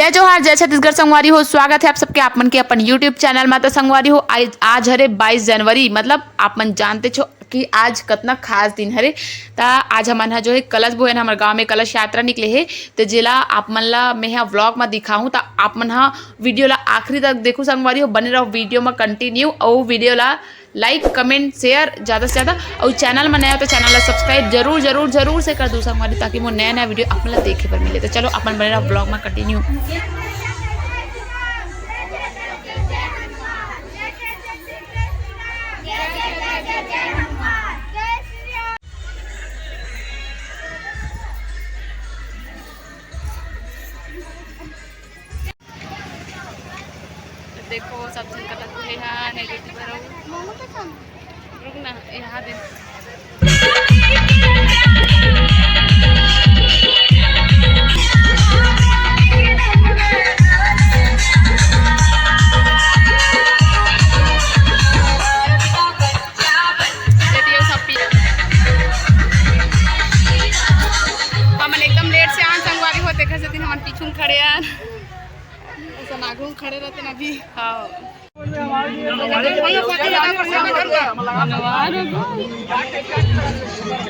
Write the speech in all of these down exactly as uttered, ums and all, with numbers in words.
जय जोहार, जय छत्तीसगढ़ संगवारी हो, स्वागत है आप सबके आप मन के अपन YouTube चैनल मा। त संगवारी हो, आज, आज हरे बाईस जनवरी, मतलब आप मन जानते छो कि आज कतना खास दिन हरे। त आज हमन ह जो है कलश बोहे न, हमर गांव में कलश यात्रा निकले हे, त जेला आप मन ला मैं ह व्लॉग मा दिखाहूं। त आप मन ह वीडियो ला आखिरी तक देखू संगवारी हो, बने रहो वीडियो मा कंटिन्यू, अउ वीडियो ला लाइक, कमेंट, शेयर ज्यादा से ज्यादा, अउ चैनल में नया हो तो चैनल ला सब्सक्राइब जरूर, जरूर, जरूर से कर दू संगवारी, ताकि मोर नया, नया वीडियो आप मन ला देखे बर मिले। तो चलो, अपन बने रहो व्लॉग में कंटिन्यू। देखो, सब झन कलश बोहे हा, नहीं बेटी भरो। रुक ना, यहाँ दे। ये दियो सब पी-, हमन एकदम लेट से आन संगवारी हो, तेखर सेती हमन पीछू में खड़े आन। ऐसा नागू में खड़े रहते ना अभी। हाँ।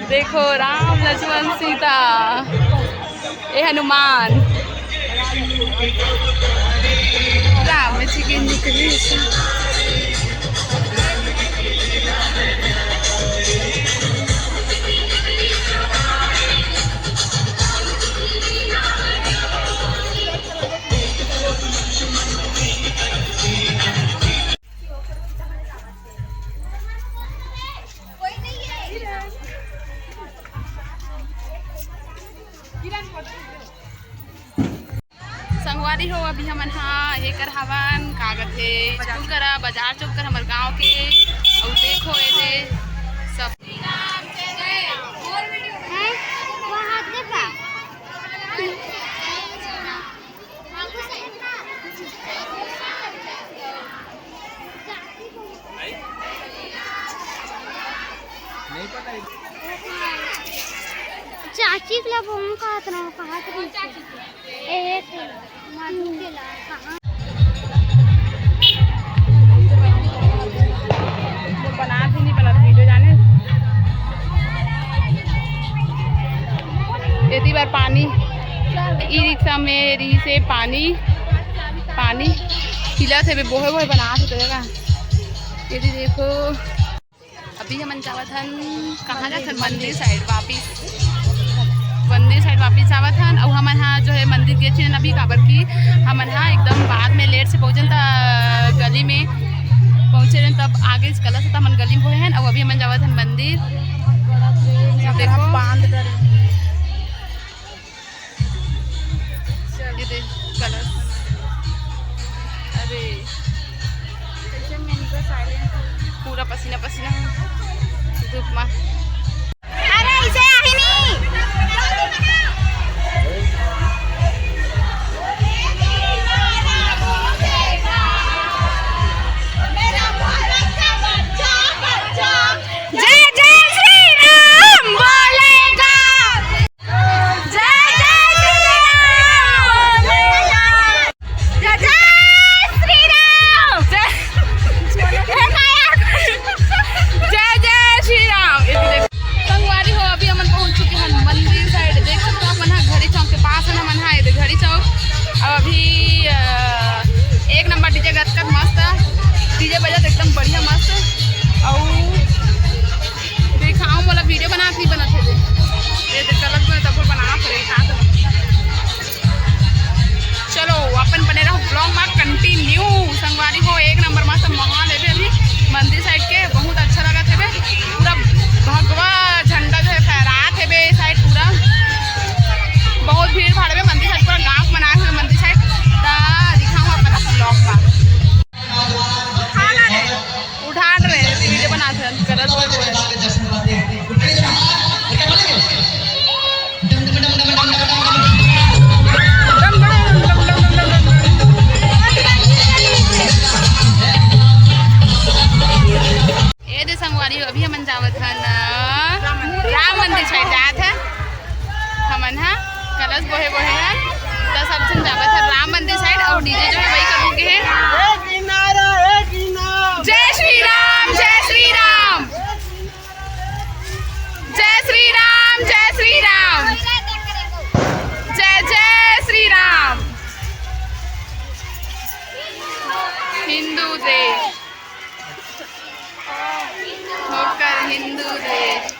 देखो, राम, लक्ष्मण, सीता, ए हनुमान। राम जी के निकली। संगवारी हो, अभी हमन हा एकर हवन, का कथे, स्कूल करा, बाजार चौक कर, हमर गांव के। अउ देखो, ए दे सब। हैं? वो हाथ देखा? चाची के ला बोम कहत रहो, कहत रहो। ए, एक मधु के ला, कहाँ? बना भी नहीं बना वीडियो जाने। एती बार पानी, ई रिक्शा में रही से पानी, पानी खिलत हे बे, बोहे बोहे बनात हे, तो का? ये भी देखो, अभी हमन जावत हन, कहाँ जात हन? मंदिर साइड वापिस, मंदिर साइड वापिस जावत हन। अउ हमन हा जो है मंदिर गे चेन अभी, काबर कि हमन हा एकदम बाद में लेट से पहुँचन, त गली में पहुँचे रहन, तब आगे कलश त हमन गली में होए हन। अउ अभी हमन जावत हन मंदिर। देखो, बांध डरे। ये देख कलश। अरे, कैसे मन का साइलेंट हो। पूरा पसीना पसीना है धूप में। अरे, इसे आही नहीं। जय जय श्री राम बोलेगा। जय जय श्री राम। जय जय श्री राम। जय, जय जय श्री राम। संगवारी हो, अभी हमन पहुंच चुके हैं मंदिर साइड। देख सकते हो, अपन हा घड़ी चौक के पास है ना, मन हा ये घड़ी चौक। अब अभी, अ, एक नंबर डीजे गतकत मस्त, डीजे बजत एकदम बढ़िया मस्त। अउ दिखाओ, मोला वीडियो बनात नहीं बनत हे। ये देख, गलत में तब बनाना पड़ेगा। चलो, अपन बने रहो ब्लॉग में कंटिन्यू। संगवारी हो, एक नंबर मस्त माहौल हे अभी मंदिर साइड के, बहुत अच्छा लगत हे। पूरा भगवा झंडा जो है फहरात हे बे साइड पूरा। बहुत भीड़ भाड़ हे मंदिर साइड, पूरा गांव बनाए हुए मंदिर साइड। ता दिखाऊं अपन ब्लॉग में। उठा ना रे, उठा ना रे, वीडियो बनात हे, गलत बोल रहे हैं। ए दे संगवारी हो, अभी हमन जावत हन, अ, राम मंदिर साइड जात हन। हमन ह कलश बोहे बोहे हन, त सब झन जावत हे राम मंदिर side अउ DJ जो हे वही कर के हे। जय श्री राम, जय श्री राम। जय श्री राम, जय श्री राम। जय जय श्री राम। हिंदू देश होकर हिंदू देश।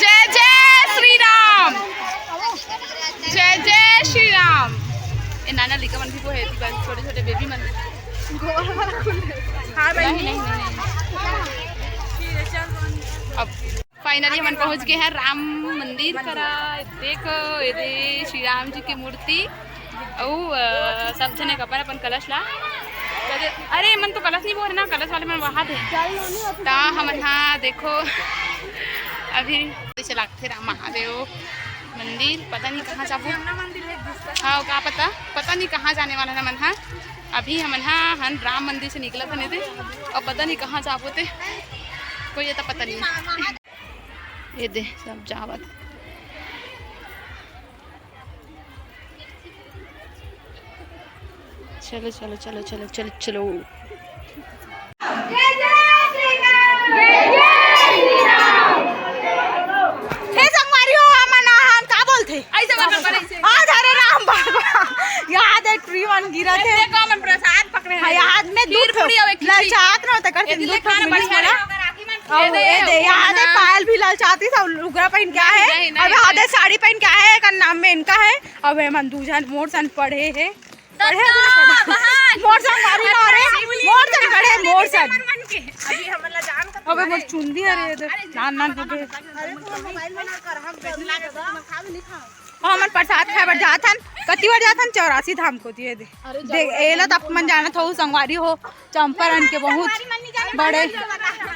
जय जय श्री राम। जय जय श्री राम। ए नाना लइका मन भी वो हे, छोटे छोटे baby मन। हाँ भाई। नहीं, नहीं, नहीं, नहीं। अब finally हमन पहुंच गए हैं राम मंदिर करा। देखो, ये दे श्री राम जी की मूर्ति। अउ, अ, सब झने अपन अपन कलश ला। अरे, मन तो कलश नहीं बोले ना, कलश वाले मन वहां थे। ता हमन हा देखो, अभी जैसे लागथे राम महादेव मंदिर, पता नहीं कहाँ जाबो। हाँ, का पता, पता नहीं कहाँ जाने वाला ना मन हा। अभी हमन हा हन राम मंदिर से निकलत हन एदे, अउ पता नहीं कहाँ जाबो ते, कोई एता पता नहीं। ये दे, सब जावत। चलो, चलो, चलो, चलो, चलो, चलो। हे संगवारी हो, हमन आहन, का बोलथे? ऐसे मत कर, ऐसे। आज हरे राम बाबा, याद हे, tree मन गिरत हे। देखो, हमन प्रसाद पकड़े हाँ, हैं। याद में खीर दूध पूरी अउ एक खीर। ललचात रहो, तेकर ये सिंदूर देखा ना, ठोक मिलिस बढ़िया मोला। है। अउ ये दे, ए दे, ये याद हे, हाँ। पायल भी ललचातिस, सब लुगरा पहिन के आए हे। नहीं, नहीं, अब नहीं। आधे साड़ी पहिन के आए हे, एकर नाम में इनका हे। अब एमन दू झन मोर सन पढ़े हे। पढ़े हे कि नहीं पढ़े? मोर संगवारी ना रे, मोर सन पढ़े, मोर सन। अबे मोर चुंदी, अरे ये दे, नान नान हो गए। अउ हमन प्रसाद खाए बर जात हन, कति बार जात हन, चौरासी धाम को दिए दे। देख, एला त अपन जानत हो, संगवारी हो, चंपारण के बहुत बड़े।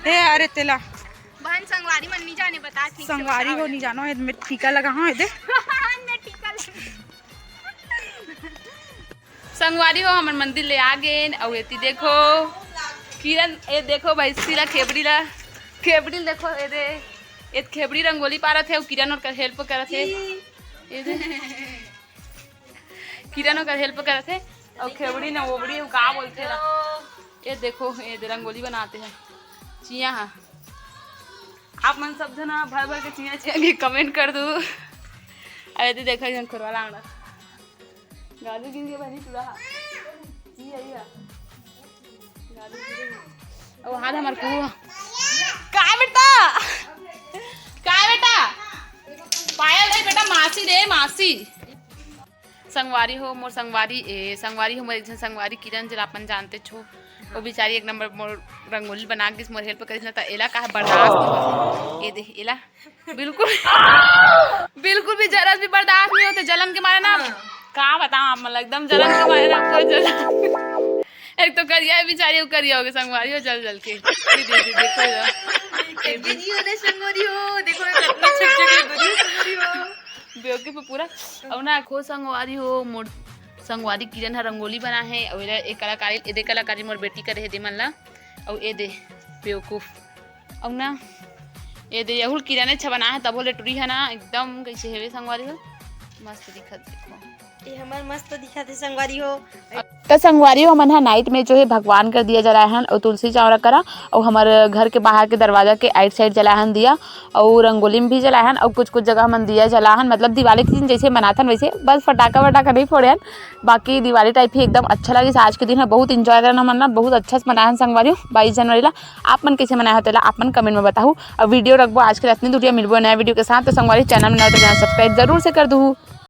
ए, अरे तेला। बहन संगवारी मन नहीं जाने, बता ठीक से संगवारी हो बताओ। नहीं जानो, ए, मैं टीका लगा हूँ, ए दे। मैं टीका लगा। संगवारी हो, हमन मंदिर ले आ गेन, अउ एती देखो, किरण, ए देखो, भैंसी ला, खेबड़ी ला, खेबड़ी ल देखो, ए दे, ए खेबड़ी रंगोली पारत हे, अउ किरण ओकर help करत हे। ए दे। किरण ओकर help करत हे, अउ खेबड़ी न ओबड़ी, उ का बोलथे ला? ये देखो, ये दे रंगोली बनाते हैं, चिया हा। आप मन सब झन भर भर के चिया चिया के comment कर दू। अरे तो देखो, ये खुरवा लांगड़ा गालू गिर के बनी पूरा। ये, ये। अउ हाथ हमर कुहू। काय बेटा? काय बेटा? पायल हे बेटा, मासी रे, मासी। संगवारी हो, मोर संगवारी, ए, संगवारी हो, मोर एक झन संगवारी किरण, जेला अपन जानते छो। वो बेचारी एक नंबर मोर रंगोली बना के मोर help करिस ना, त एला का बर्दाश्त नहीं होथे। ये दे, एला बिल्कुल, बिल्कुल भी जरस भी बर्दाश्त नहीं होथे, जलन के मारे ना। हाँ। का बताओ आप, मतलब एकदम जलन के मारे ना, पूरा जलन। एक तो करिया है बेचारी, वो करिया हो गए संगवारी हो जल जल के। ये दे, दे, देखो ये। ये दे, ये दे संगवारी हो, देखो ये कितनी छोटी छोटी बनी संगवारी हो। बेवकूफ है पूरा। अउ ना खो संगवारी हो, मोर संगवारी किरण ह रंगोली बना है, अउ एला ए कलाकारी, ए दे कलाकारी मोर बेटी करे है दे मन ला। अउ ए दे बेवकूफ। अउ ना, ए दे, यहुल किरने छ बना हे, तभो ले टुरी हे ना, एकदम कइसे हेवे संगवारी हो, मस्त दिखत देखो। ये हमर मस्त दिखत हे संगवारी हो। त संगवारी हो, हमन ह night में जो है भगवान कर दिया जलाए हन, अउ तुलसी चौरा करा, अउ हमर घर के बाहर के दरवाजा के आइट side जलाए हन दिया, अउ रंगोली में भी जलाए हन, अउ कुछ कुछ जगह हमन दिया जलाए हन, मतलब दिवाली के दिन जैसे मनाथन वैसे, बस फटाका वटाका नहीं फोड़े हन। बाकी दिवाली type ही एकदम अच्छा लगिस। आज के दिन ह बहुत enjoy करन हमन ना, बहुत अच्छा से मनाए हन संगवारी हो बाईस जनवरी ला। आप मन कैसे मनाए हो तेला आप मन comment में बताहू। अब video रखबो आज के अतनी दूरिया, मिलबो नया video के साथ। तो संगवारी channel में नया हो तो channel subscribe जरूर से कर दूहू।